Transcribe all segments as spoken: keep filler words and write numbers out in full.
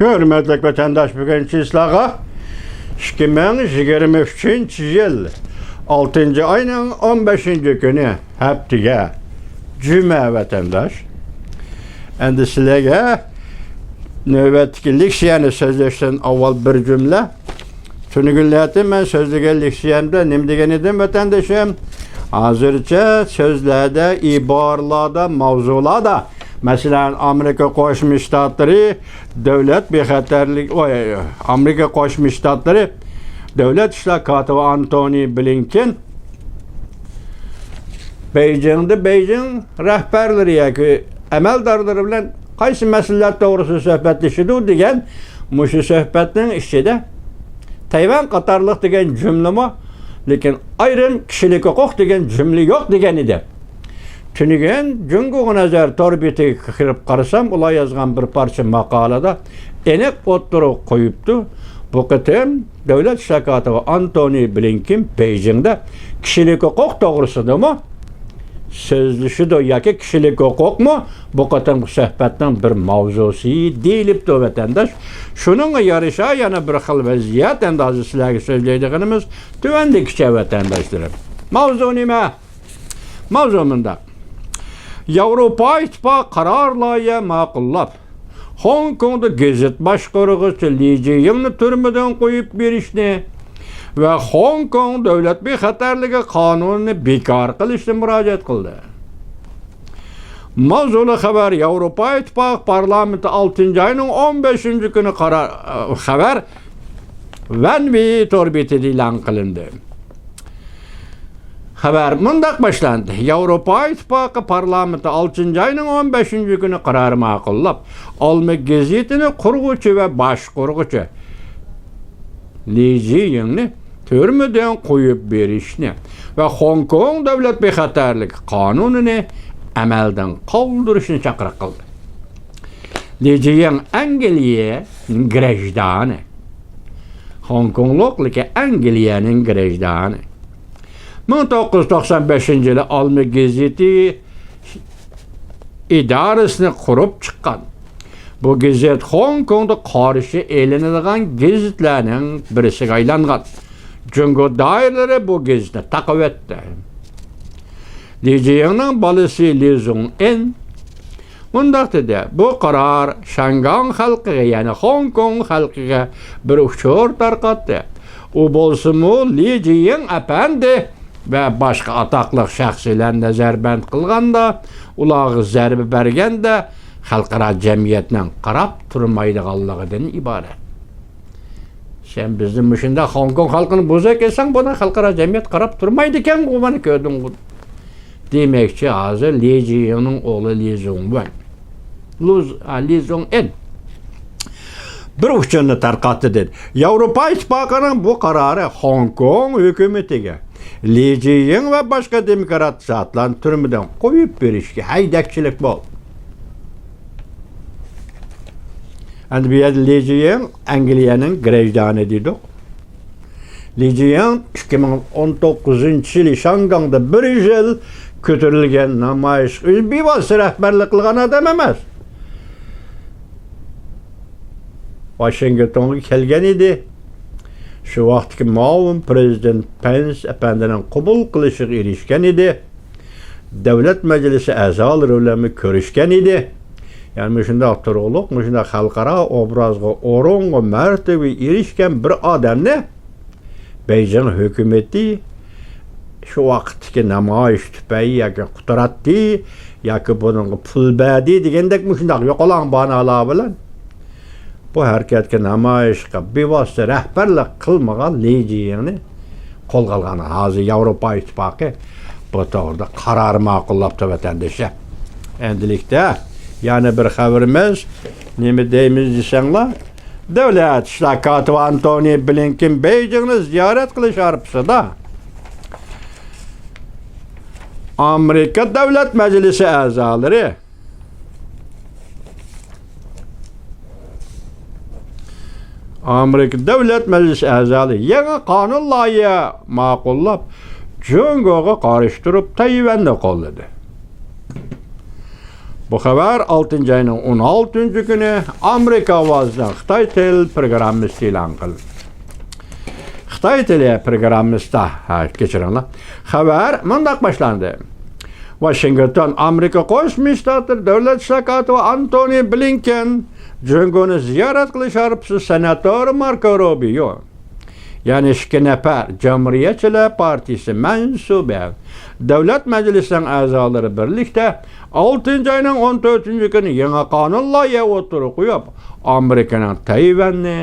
ھۆرمەتلىك ۋەتەنداش، بۈگۈن چىسلاغا ئىككى مىڭ يىگىرمە ئۈچىنچى يىل ئالتىنچى ئاينىڭ ئون بەشىنچى كۈنى، ھەپتىگە جۈمە ۋەتەنداش. ئەمدى سىلەرگە نۆۋەتتىكى لېكسىيەنى سۆزلەشتىن ئاۋۋال بىر جۈملە. تۈنۈگۈنلەردە مەن سۆزلىگەن لېكسىيەمدە نېمە دېگەن ئىدىم، ۋەتەندىشىم؟ ھازىرچە سۆزلەردە، ئىبارىلەردە، ماۋزۇلاردا، مەسىلەن، ئامېرىكا قوشما شتاتلىرى دۆلەت بىخەتەرلىك، ئوي، ئامېرىكا قوشما شتاتلىرى دۆلەت ئىشلار كاتىپى ئانتونى بلىنكېن بېيجىڭدا بېيجىڭ رەھبەرلىرى ياكى ئەمەلدارلىرى بىلەن قايسى مەسىلىلەر توغرىسىدا سۆھبەتلىشىدۇ دېگەن مۇشۇ سۆھبەتنىڭ ئىچىدە تەيۋەن قاتارلىق دېگەن جۈملىمۇ، لېكىن ئايرىم كىشىلىك ھوقۇق دېگەن جۈملە يوق دېگەن ئىدى. تۈنۈگۈن جۇڭگوغا نەزەر تور بېتىگە كىرىپ قارىسام، ئۇلار يازغان بىر پارچە ماقالىدا ئېنىق ئوتتۇرىغا قويۇپتۇ. بۇ قېتىم دۆلەت ئىشلار كاتىپى ئانتونى بلىنكېن بېيجىڭدا كىشىلىك ھوقۇق توغرىسىدىمۇ سۆزلىشىدۇ ياكى كىشىلىك ھوقۇقمۇ بۇ قېتىمقى سۆھبەتنىڭ بىر ماۋزۇسى دېيىلىپتۇ، ۋەتەنداش. شۇنىڭغا يارىشا يەنە بىر خىل ۋەزىيەت، ئەمدى ھازىر سىلەرگە سۆزلەيدىغىنىمىز تۆۋەندىكىچە، ۋەتەنداشلىرىم. ماۋزۇ نېمە؟ ماۋزۇ مۇنداق. ياۋروپا ئىتتىپاقى قارار لايىھە ماقۇللاپ، خوڭكوڭدا گېزىت باشقۇرغۇچى لى جىيىڭنى تۈرمىدىن قويۇپ بېرىشنى ۋە خوڭكوڭ دۆلەت بىخەتەرلىكى قانۇنىنى بىكار قىلىشنى مۇراجىئەت قىلدى. ماۋزۇلۇق خەۋەر ياۋروپا ئىتتىپاقى پارلامېنتى ئالتىنچى ئاينىڭ ئون بەشىنچى كۈنى قارار، خەۋەر ۋەنۋى تور بېتىدە ئېلان قىلىندى. خەۋەر مۇنداق باشلاندى. ياۋروپا ئىتتىپاقى پارلامېنتى ئالتىنچى ئاينىڭ ئون بەشىنچى كۈنى قارار ماقۇللاپ، ئالما گېزىتىنى قۇرغۇچى ۋە باشقۇرغۇچى لى جىيىڭنى تۈرمىدىن قويۇپ بېرىشنى ۋە خوڭكوڭ دۆلەت بىخەتەرلىكى قانۇنىنى ئەمەلدىن قالدۇرۇشنى چاقىرىق قىلدى. لى جىيىڭ ئەنگلىيە گرەجدانى. خوڭكوڭلۇق، لېكىن ئەنگلىيەنىڭ گرەجدانى. مىڭ توققۇز يۈز توقسان بەشىنچى يىلى ئالما گېزىتى ئىدارىسىنى قۇرۇپ چىققان. بۇ گېزىت خوڭكوڭدا قارشى ئېلىنىدىغان گېزىتلەرنىڭ بىرسىگە ئايلانغان. جۇڭگو دائىرىلىرى بۇ گېزىتنى تاقىۋەتتى. لى جىيىڭنىڭ بالىسى لى زۇڭئېن مۇنداق دېدى، بۇ قارار شياڭگاڭ خەلقىگە، يەنى خوڭكوڭ خەلقىگە بىر ئۇچۇر تارقاتتى. ئۇ بولسىمۇ لى جىيىڭ ئەپەندى ۋە باشقا ئاتاقلىق شەخسلەرنى نەزەربەند قىلغاندا، ئۇلارغا زەربە بەرگەندە، خەلقئارا جەمئىيەتنىڭ قاراپ تۇرمايدىغانلىقىدىن ئىبارەت. سەن بىزنى مۇشۇنداق خوڭكوڭ خەلقىنى بوزەك ئەتسەڭ، بۇنى خەلقئارا جەمئىيەت قاراپ تۇرمايدىكەنغۇ، مانا كۆردۈڭغۇ. دېمەكچى، ھازىر لى جىيىڭنىڭ ئوغلى لى زۇڭۋەن. لۇز-، ئا، لى زۇڭئېن بىر ئۇچۇرنى تارقاتتى دېدى. ياۋروپا ئىتتىپاقىنىڭ بۇ قارارى خوڭكوڭ ھۆكۈمىتىگە لى جىيىڭ ۋە باشقا دېموكرات زاتلارنى تۈرمىدىن قويۇپ بېرىشكە ھەيدەكچىلىك بولدى. ئەمدى بۇ يەردە لى جىيىڭ ئەنگلىيەنىڭ گرەجدانى دېدۇق. لى جىيىڭ ئىككى مىڭ ئون توققۇزىنچى يىلى شياڭگاڭدا بىر يىل كۆتۈرۈلگەن نامايىشقا ئۆزى بىۋاسىتە رەھبەرلىك قىلغان ئادەم ئەمەس. ۋاشىنگتونغا كەلگەن ئىدى. شۇ ۋاقىتتىكى مۇئاۋىن پىرېزىدېنت پېنس ئەپەندىنىڭ قوبۇل قىلىشىغا ئېرىشكەن ئىدى. دۆلەت مەجلىسى ئەزالىرى بىلەنمۇ كۆرۈشكەن ئىدى. يەنى مۇشۇنداق تۇرغۇلۇق، مۇشۇنداق خەلقئارا ئوبرازغا، ئورۇنغا، مەرتىۋىگە ئېرىشكەن بىر ئادەمنى بېيجىڭ ھۆكۈمىتى شۇ ۋاقىتتىكى نامايىش تۈپەيلى ياكى قۇتراتتى ياكى بۇنىڭغا پۇل بەردى دېگەندەك مۇشۇنداق يوقىلاڭ باھانىلەر بىلەن بۇ ھەرىكەتكە، نامايىشقا بىۋاسىتە رەھبەرلىك قىلمىغان لى جىيىڭنى قولغا ئالغان. ھازىر ياۋروپا ئىتتىپاقى بۇ توغرىدا قارار ماقۇللاپتۇ، ۋەتەندىشى. ئەمدىلىكتە يەنە بىر خەۋىرىمىز، نېمە دەيمىز دېسەڭلار، دۆلەت ئىشلار كاتىپى ئانتونى بلىنكېن بېيجىڭنى زىيارەت قىلىش ھارپىسىدا ئامېرىكا دۆلەت مەجلىسى ئەزالىرى ئامېرىكا دۆلەت مەجلىسى ئەزالىرى يېڭى قانۇن لايىھە ماقۇللاپ، جۇڭگوغا قارشى تۇرۇپ، تەيۋەننى قوللىدى. بۇ خەۋەر ئالتىنچى ئاينىڭ ئون ئالتىنچى كۈنى ئامېرىكا ئاۋازىنىڭ خىتاي تىل پروگراممىسىدا ئېلان قىلىندى. خىتاي تىلى پروگراممىسىدا، ھە، كەچۈرۈڭلار. خەۋەر مۇنداق باشلاندى. ۋاشىنگتون، ئامېرىكا قوشما شتاتلىرى دۆلەت ئىشلار كاتىپى ئانتونى بلىنكېن جۇڭگونى زىيارەت قىلىش ئارىپىسىدا سېناتور ماركو روبىيو، يەنى ئىككى نەپەر جۇمھۇرىيەتچىلەر پارتىيىسى مەنسۇبى، دۆلەت مەجلىسىنىڭ ئەزالىرى بىرلىكتە ئالتىنچى ئاينىڭ ئون تۆتىنچى كۈنى يېڭى قانۇن لايىھە ئوتتۇرىغا قويۇپ، ئامېرىكىنىڭ تەيۋەننى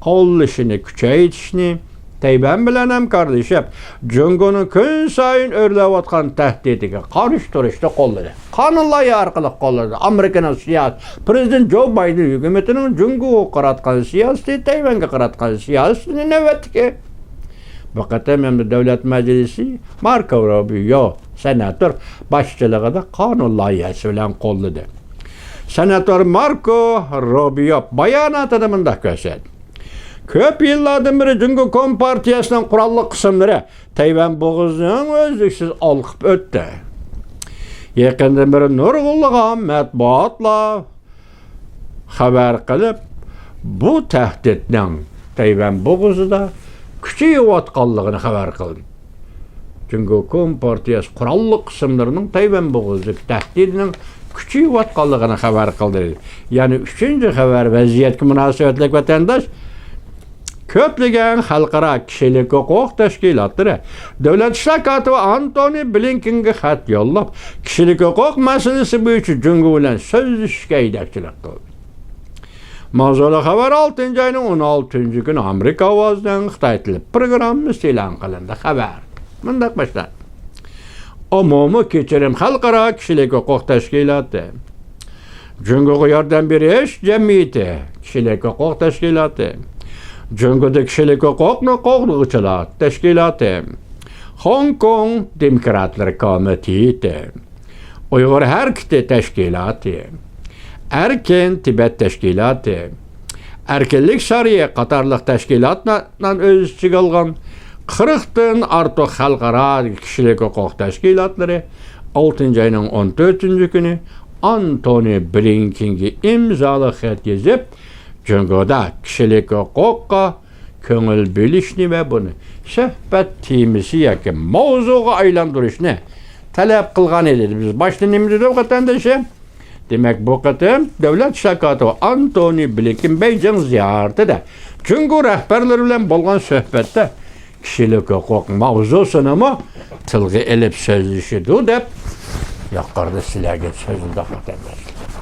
قوللىشىنى كۈچەيتىشنى، تەيۋەن بىلەن ھەمكارلىشىپ، جۇڭگونىڭ كۈنسايىن ئۆرلەۋاتقان تەھدىتىگە قارشى تۇرۇشنى قوللىدى. قانۇن لايىھە ئارقىلىق قوللىدى. ئامېرىكىنىڭ سىياسىي، پرېزىدېنت جو بايدېن ھۆكۈمىتىنىڭ جۇڭگوغا قاراتقان سىياسىتى، تەيۋەنگە قاراتقان سىياسىتىنى نۆۋەتتىكى. بۇ قېتىم ئەمدى دۆلەت مەجلىسى ماركو روبىيو سېناتور باشچىلىقىدا قانۇن لايىھەسى بىلەن قوللىدى. سېناتور ماركو روبىيو باياناتىدا مۇنداق كۆرسەتتى. كۆپ يىللاردىن بېرى جۇڭگو كومپارتىيەسىنىڭ قوراللىق قىسىملىرى تەيۋەن بوغۇزىنى ئۈزلۈكسىز ھالقىپ ئۆتتى. يېقىندىن بېرى نۇرغۇنلىغان مەتبۇئاتلار خەۋەر قىلىپ، بۇ تەھدىتنىڭ تەيۋەن بوغۇزىدا كۈچىيىۋاتقانلىقىنى خەۋەر قىلدى. جۇڭگو كومپارتىيەسى قوراللىق قىسىملىرىنىڭ تەيۋەن بوغۇزىدىكى تەھدىتىنىڭ كۈچىيىۋاتقانلىقىنى خەۋەر قىلدى. يەنى ئۈچىنچى خەۋەر، ۋەزىيەتكە مۇناسىۋەتلىك ۋەتەنداش، كۆپلىگەن خەلقئارا كىشىلىك ھوقۇق تەشكىلاتلىرى دۆلەت ئىشلار كاتىپى ئانتونى بلىنكېنگە خەت يوللاپ، كىشىلىك ھوقۇق مەسىلىسى بويىچە جۇڭگو بىلەن سۆزلىشىشكە يېتەكچىلىك قىلدى. ماۋزۇلۇق خەۋەر ئالتىنچى ئاينىڭ ئون ئالتىنچى كۈنى ئامېرىكا ئاۋازىنىڭ خىتاي تىلى پروگراممىسىدا ئېلان قىلىندى. خەۋەر مۇنداق باشلاندى. ئومۇمىي كەچۈرۈم خەلقئارا كىشىلىك ھوقۇق تەشكىلاتى، جۇڭگوغا ياردەم بېرىش جەمئىيىتى كىشىلىك ھوقۇق تەشكىلاتى، جۇڭگودا كىشىلىك ھوقۇقنى قوغدىغۇچىلار تەشكىلاتى، خوڭكوڭ دېموكراتلىرى كومىتېتى، ئۇيغۇر ھەرىكىتى تەشكىلاتى، ئەركىن تىبەت تەشكىلاتى، ئەركىنلىك سارىيى قاتارلىق تەشكىلاتلار ئۆز ئىچىگە ئالغان قىرىقتىن ئارتۇق خەلقئارا كىشىلىك ھوقۇق تەشكىلاتلىرى ئالتىنچى ئاينىڭ ئون تۆتىنچى كۈنى ئانتونى بلىنكېنگە ئىمزالىق خەت يېزىپ، جۇڭگودا كىشىلىك ھوقۇققا كۆڭۈل بۆلۈشنى ۋە بۇنى سۆھبەت تېمىسى ياكى ماۋزۇغا ئايلاندۇرۇشنى تەلەپ قىلغان ئىدى. بىز باشتا نېمە دېدۇق، ۋەتەندىشىم؟ دېمەك، بۇ قېتىم دۆلەت ئىشلار كاتىپى ئانتونى بلىنكېن بېيجىڭ زىيارىتىدە جۇڭگو رەھبەرلىرى بىلەن بولغان سۆھبەتتە كىشىلىك ھوقۇق ماۋزۇسىنىمۇ تىلغا ئېلىپ سۆزلىشىدۇ دەپ، يۇقىرىدا سىلەرگە سۆزلىدۇق، ۋەتەنداشلار.